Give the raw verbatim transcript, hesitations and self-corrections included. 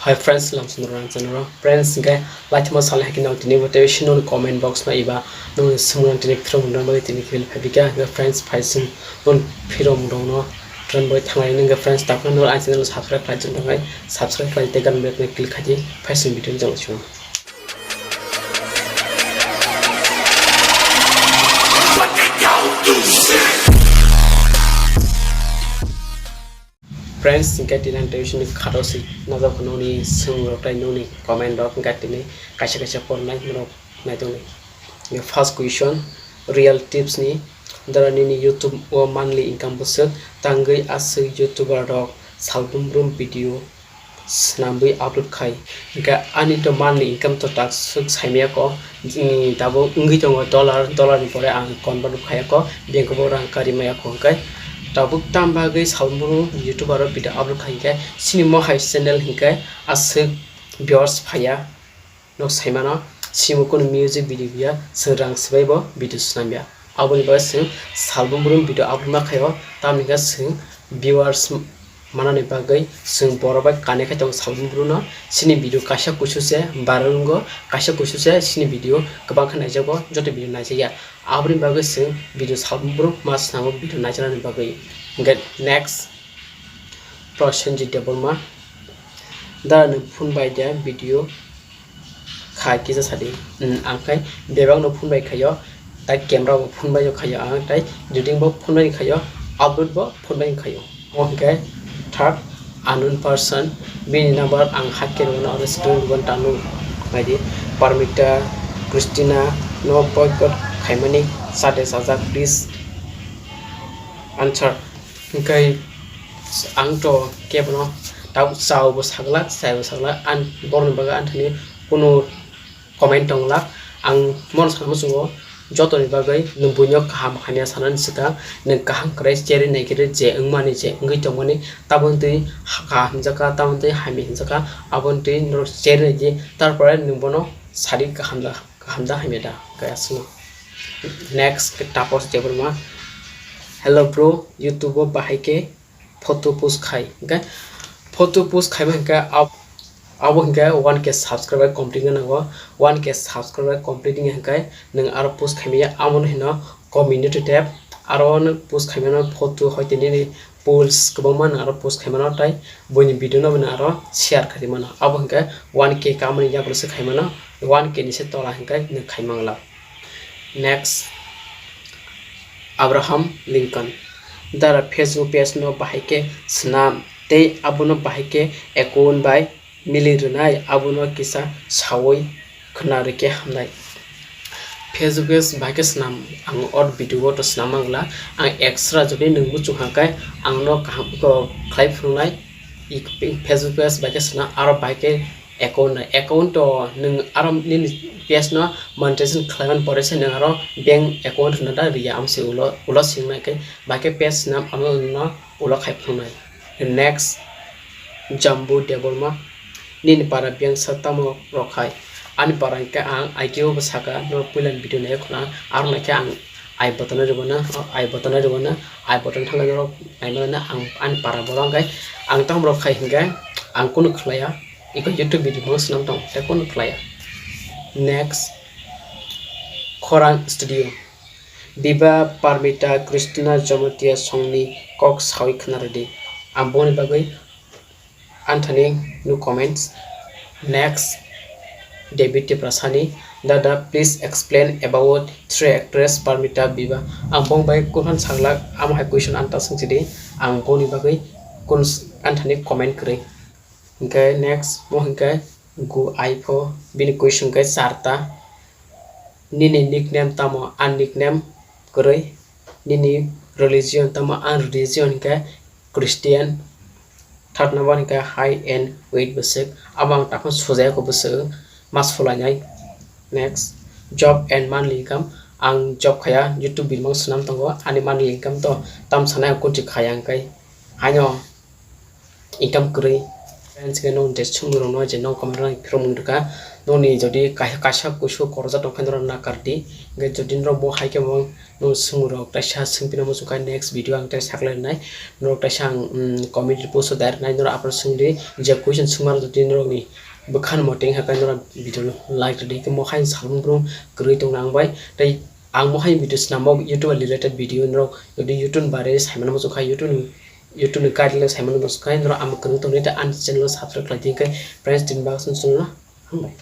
Hi friends, lam sundro nang channel o. Friends, hingke laithima salai haki nang tini bo tei sino comment box no iba nang sumrang tini phirong nang bai tini khe phai bika hingke friends phai sung non phirong rong no tren bai thangai nang friends tapno nang ai channel subscribe khlai jong nang subscribe khlai tei gan bell click khai di phai sung video jang sung. Friends, hingke tini ang tei sini khato si najak nungni sung rok tai nungni comment rok hingke tini kaisa kaisa pornai norok nai tongni. Hingke first question, real tips ni dara nini YouTube o monthly income bwswk tangwi aswk YouTuber rok salbrum brum video swnamwi upload khai. Hingke ani to monthly income to tak swk saimaya ko, mm, tabuk wngwi tongo dollar, dollar ni pore ang convert khai ko, bank o bo rang kari maya ko hingke. Tabuk tam bagwi salbrum YouTuber o video upload khai hingke sini mo hai channel hingke aswk viewers phaiya. Nok saimano simo kunu music video ya, swng rang swbai bo video swnam ya. Aboni bagwi swng salbrum brum video upload ma khaio, tamni hwnkhe swng viewers manani bagwi swng borok bai connect khai tongo salbrum brum no. Sini video kaisa kusu se viral wngo, kaisa kusu se sini video kwbang khe naijago, joto video naijakya. Aboni bagwi swng video salbrum brum ma swnamo video naijaknani bagwi. Hwnkhe next, Prosenjit Debbarma. Dara nwng phone bai de video khai kisa sadi. Hmm, ang khai bebak no phone bai khaio, tai camera bo phone bai khaio, ang tai editing bo phone bai khaio, upload bo phone bai khaio. Omo hwnkhe third unknown person, bini number ang hakhe rwna oro screen rwna tanu. Naidi Parmita Christina no boycott khaimani sade sajak, please answer. Hingke ang to kebono tabuk chao bo saglak, chai bo saglak, ang borokni bagwi ang thani kunu comment tonglak. Ang mono sana muchungo jotoni bagwi nwng buino kaham hamya sanani swkang nwng kaham kwrwi cherwi naikhwrwi je wngmani je wngwi tongmani taboni twi kaham hwnjakha, taboni twi hamya hwnjakha, aboni twi norok cherwi naidi, tarpore nwng bono sadi kaham da, kaham da hamya da, kaya swngo. Next, Taposh Debbarma. Hello bro, YouTube o bahai khe photo post khai. Hingke photo post khaima hingke ab-, abo hingke one K subscriber complete wngna nango. One K subscriber complete wngya hingke nwng aro post khaimaya, amo no hino community tab. Aro nwng post khaimano photo hoi tini ni polls kwbangma nwng aro post khaimano, tai buini video no nwng aro share khaimano. Abo hingke one K kamani yagulo se khaimano, one K ni se tola hingke nwng khaimangla. Next, Abraham Lincoln. Dara Facebook page no bahai khe swnam tei abono bahai khe account bai mili rwnai, abono kisa saui khwna rwkhe hamnai. Facebook page bahai khe swnam, ang o video o to swnam mangla, ang extra jodi nwng muchung hangkhe ang no kaham khe khlai phunuknai. I Facebook page bahai khe swnam, aro bahai khe account nai, account o nwng aro nini page no monetization khlaiman pore se nwng aro bank account hwnna da riya, amo se ulo, ulo sing nai khe bahai khe page swnam amo no ulo khai phunuknai. Next, Jambu Debbarma, nini para biyang sa tamo rok hai? Ani para hingke ang I Q bo saka, norok puila ni video nai khuna, aro naikhe ang I button rwbana, I button rwbana, I button thangkhe norok naimano ang ani para borok hingke ang tamo rok khai hingke ang kunu khlaiya, iko YouTube video bo swnam tong tei kunu khlaiya. Next, Khorang Studio. Biba Parmita Christina Jamatia songni kok sawi khna rwdi. Ang boni bagwi anthani no comments. Next, David Tiprasani, Dada, please explain about three actress Parmita Biba. Ang bong bai kuhan sanglak, amo hai question anta sung sidi. Ang boni bagwi kun s-, anthani comment kwrwi. Hingke next, mo hingke gu aipho, bini question khe charta. Nini nickname tamo? Ang nickname kwrwi. Nini religion tamo? Ang religion hingke Christian. Third number hingke height and weight bwswk. Abo ang takhon sujaya ko bwswk ma sulainai. Next, job and monthly income. Ang job khaya, YouTube bini mung swnam tongo. Ani monthly income to tam sanai ang kunti khaya hingke haino income kwrwi. Friends, hwnkhe nwng je swngmung rokno je nwng comment rok phirok mung rwkha, nokni jodi kaisa kusu korojak tongkha norok nakar di. Hwnkhe jodi norok bo hai khe bo nwng swngmung rok taisa swngpina muchung kha, next video ang tei saklai nai norok taisa ang comment post o direct nai norok aphano swngdi je question swngmani jodi norokni bwkhan moting hai khe norok video like rwdi. Hwnkhe mo hai salmung brum kwrwi tongna ang bai tei ang mo hai video swnamo YouTube related video norok jodi YouTube ni bare saimano muchung kha YouTube ni YouTube ni guideline saimano muchung kha norok ang kwrwi tongdi tei ani channel o subscribe khlai di. Hwnkhe friends, tini bagwi chwng chwngno hambai.